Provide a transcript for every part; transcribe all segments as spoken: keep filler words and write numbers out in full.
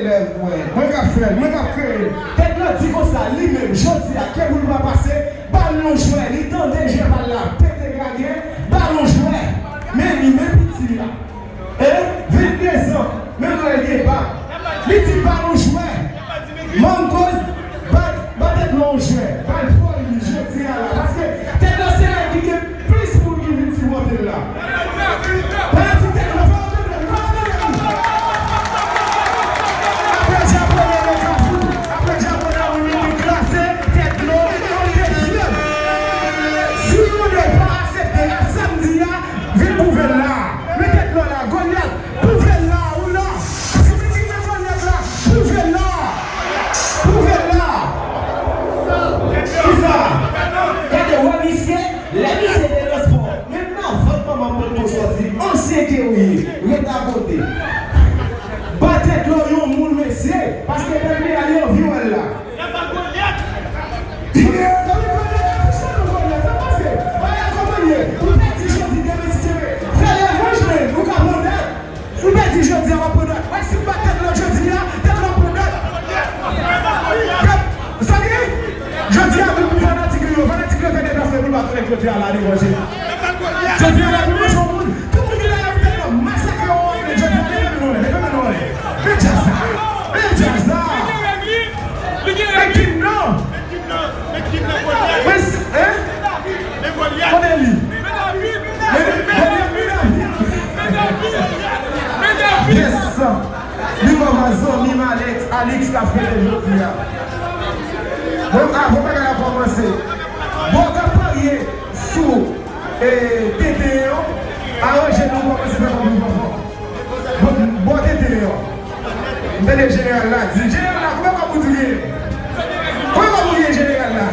Mwen, mwen k ap fè l, mwen k ap kreye l. Tèt lan di konsa, li menm, jodi a, ke boul pa pase, ba l yon jwè, li tande jwè pa l la, pete gagè, ba l yon jwè. Men li, men piti a. E, venndezan, menm lè l gen bab. Li di ba l yon jwè. Mangoz, ba, ba tèt lan yon jwè. Ba l foli, jodi a la. Paske tèt lan se nèg ki gen plis moun ki vin sipòte l la. Fanatik tèt lan, fè yon tande, fè yon tande. Apre Dyaponè nan Kafou, apre Dyaponè, wi, wi, wi, klase tèt lan an dezyèm. Si yon nèg pa aksepte rap samdi a, vin pwouve l la. Men tèt lan la, Golyat, pwouve l la, ou la. Paske vin di nan Golyat la, pwouve l la. Pwouve l la. Kisa? Gade, wè misye, lè misye te nan spò, menm nan vant manman m mwen sòti, ansyen ke ou ye, ret akote. Ba tèt lan yon moun, mesye, paske pèp li a, li anvi wè l la. Yeah, Golyat, afiche nou, Golyat, sa pase. Bagay la kòman ye? Ou pèdi jodi, demen si Dye vle. Fè revanj, men, ou ka pran dat. Ou pèdi jodi a, w ap pran dat. Wè, si m bat tèt lan jodi a, tèt lan pran dat. Pèp, sa gen? Jodi a, tout moun fanatik li yo, fanatik yo fè deplasman pou l bat tèt jodi a la, devan je. Jodi a, la, pou manje yon moun, tout moun ki la, pou tèt lan masakre yon moun, jodi a, leve men nou anlè, leve men nou anlè. Men djaz sa, men djaz sa. Men King nan. Men s-, hein? Kote li? Men, men, men David. Yes. Li papa zanmi m Alex, Alex k ap fete jodi a. Bon, avan bagay la kòmanse, bon, w ap parye sou, e, tenten an, aranje nou kòmanse fè kòb nou papa. Bon, bon, tenten an. M tande jeneral la di, jeneral la, konbyen kòb ou di w genyen? Konbyen kòb ou genyen, jeneral la?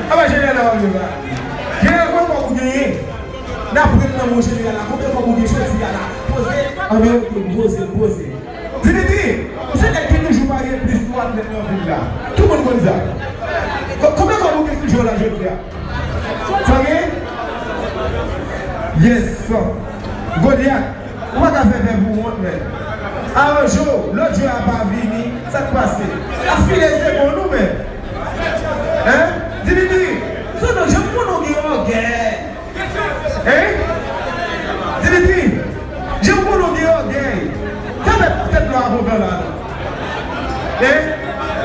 Apa jeneral la pa vle pale. Jeneral, konbyen kòb ou genyen? N ap pran nan men jeneral la, konbyen kòb ou genyen jodi a la? Poze, anben, ok, poze, poze. Dimitri, ou se nèg ki toujou parye plis twa mèt nan vil la. Tout moun konn sa. Ko-, konbyen kòb ou gen sou je w la jodi a? Sa gen? Yes. Golyat, ou pa ka fè pèp ou wont, men. Aranjo, lòt jwè a pa vini, sa k pase? Sa file se bon nou, men. Hein? Dimitri, sou nou, jan m konnen w gen ògèy. Hein? Dimitri, jan m konnen w gen ògèy. Sa fè tèt la kontan la, non? Hein?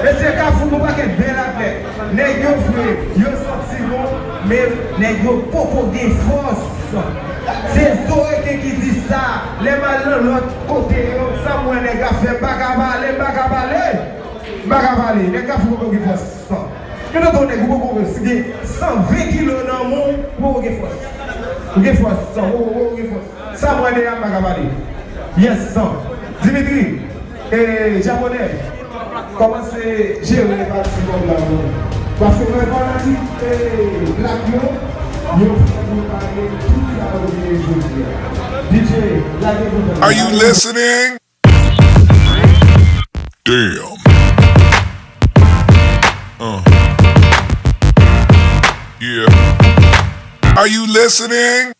Mesye Kafou, gon pakèt bèl atlèt. Nèg yo fre, yo santi bon, men nèg yo poko gen fòs. Se Zoreken ki di sa. Lè m al nan lòt kote yo, sa m wè nèg ap fè, m pa ka pale, m pa ka pale. M pa ka pale. Nèg Kafou poko gen fòs. Gen nan ton nèg, ou poko gen, si gen san ven kilo nan men w, ou poko gen fòs. Ou gen fòs, ou poko, ou poko gen fòs. Sa m wè deja, m pa ka pale. Yes, san. Dimitri, e, Japonè, kòmanse jere pati kòb la pou nou. Paske mwen fanatik, e, blak yo, yo fè nou pale tout sa yo vle jodi a. D J, lage pou nou. Are you listening? Damn. Uh. Yeah. Are you listening?